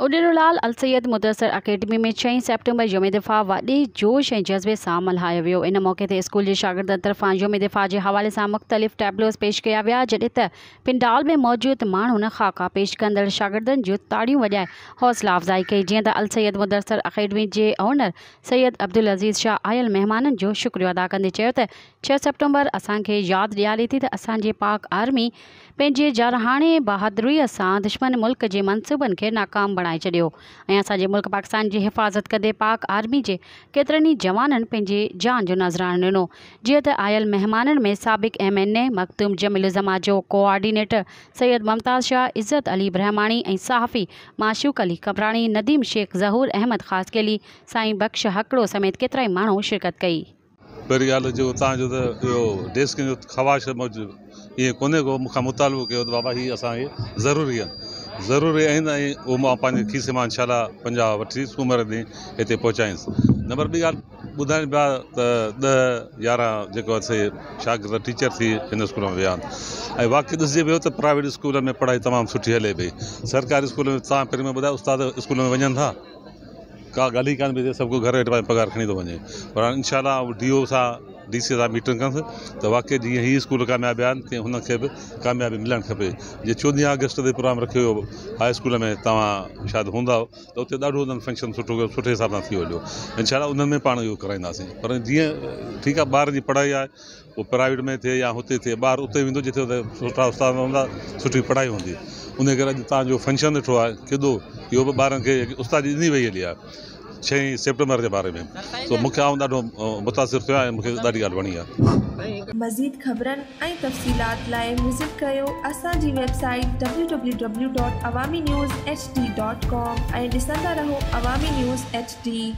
Uderolal السيد Mudassar academy ۾ ڇهين September يوم دفاع وڏي جوش ۽ جذبي سان ملهايو ويو. ان موقعي تي اسڪول جي شاگردن طرفان يوم دفاع جي حوالي سان مختلف ٽيبلوز پيش ڪيا ويا، جڏهن ته پنڊال ۾ موجود ماڻهن خاڪا پيش ڪندڙ شاگردن جون تاڙيون وڄائي حوصلا افزائي ڪئي. جيئن ته السيد مدثر اڪيڊمي جي اونر سيد عبدالعزيز شاهه آيل مهمانن جو شڪريو ادا ڪندي چيو ته ڇهه سيپٽمبر اسان کي ياد ڏياري ٿي ته اسان جي پاڪ آرمي پنهنجي جارحاڻي بهادريء سان دشمن ملڪ جي منصوبن کي ناڪام بڻائي ڇڏيو ۽ اسان جي ملڪ پاڪستان جي حفاظت ڪندي پاڪ آرمي جي ڪيترن ئي جوانن پنهنجي جان جو نذرانو ڏنو. جيئن ته آيل مهمانن ۾ سابق M N A Makhdoom Jamil Uzzaman جو ڪوآرڊينيٽر سيد ممتاز شاهه، عزت علي برهماڻي ۽ صحافي معشوق علي قمبراڻي، نديم شيخ، ظهور احمد خاصخيلي، سائين بخش هڪڙو سميت ڪيترائي ماڻهو شرڪت ڪئي. پهرين ڳالهه جو تان جو ته اهو ڊيسڪ جو خواهش موجب ائين ڪونهي ڪو مون کان مطالبو ڪيو ته بابا هي اسان کي ضروري آهن ضروري آهن ۽ اهو مان پنهنجي کيسي مان انشاء الله 50 وٺي سومر ڏينهن هتي پهچائينس نمبر ٻي ڳالهه ٻڌائين پيا ته 10 11 جيڪو سي شاگرد ٽيچر ٿي هن اسڪول ۾ ويا آهن ۽ واقعي ڏسجي پيو ته پرائيويٽ اسڪول ۾ پڙهائي تمام سٺي هلي پئي سرڪاري اسڪول ۾ تان پهرين ۾ ٻڌايو استاد اسڪول ۾ وڃن ٿا ڪا ڳالهه ئي ڪانه پئي ٿئي سڀ ڪو گهر ويٺي پنهنجي پگهار کڻي ٿو وڃي پر هاڻي انشاء الله آئون ڊي او سان ڊي سي سان ميٽنگ ڪندس ته واقعي جيئن هي اسڪول ڪامياب ويا آهن تيئن هن کي به ڪاميابي ملڻ کپي جيئن 14 آگسٽ تي پروگرام رکيو ويو هاء اسڪول ۾ توهان شايد هوندا ته اتي ڏاڍو انهن فنڪشن سٺو ڪيو سٺي حساب سان ٿي ويو انشاء الله انهن ۾ پاڻ اهو ڪرائينداسين پر جيئن ٺيڪ آهي ٻار جي پڙهائي آهي پوء پرائيويٽ ۾ ٿئي يا هتي ٿئي ٻار اتي ويندو جتي اتي سٺا استاد هوندا سٺي پڙهائي هوندي ان ڪري اڄ تان جو فنڪشن ڏٺو آهي ڪيڏو اهو به ٻارن کي استادي ڏني وئي هلي آهي ڇهين سيپٽمبر جي باري ۾ سو مونکي آئون ڏاڍو متاثر ٿيو آهيان ۽ مونکي ڏاڍي ڳالهه وڻي آهي. مزيد خبرن ۽ تفصيلات لاء وزٽ ڪريو اسان جي web site www.awaminews hd.com ۽ ڏسندا رهو عوامي نيوز ايڇ ڊي.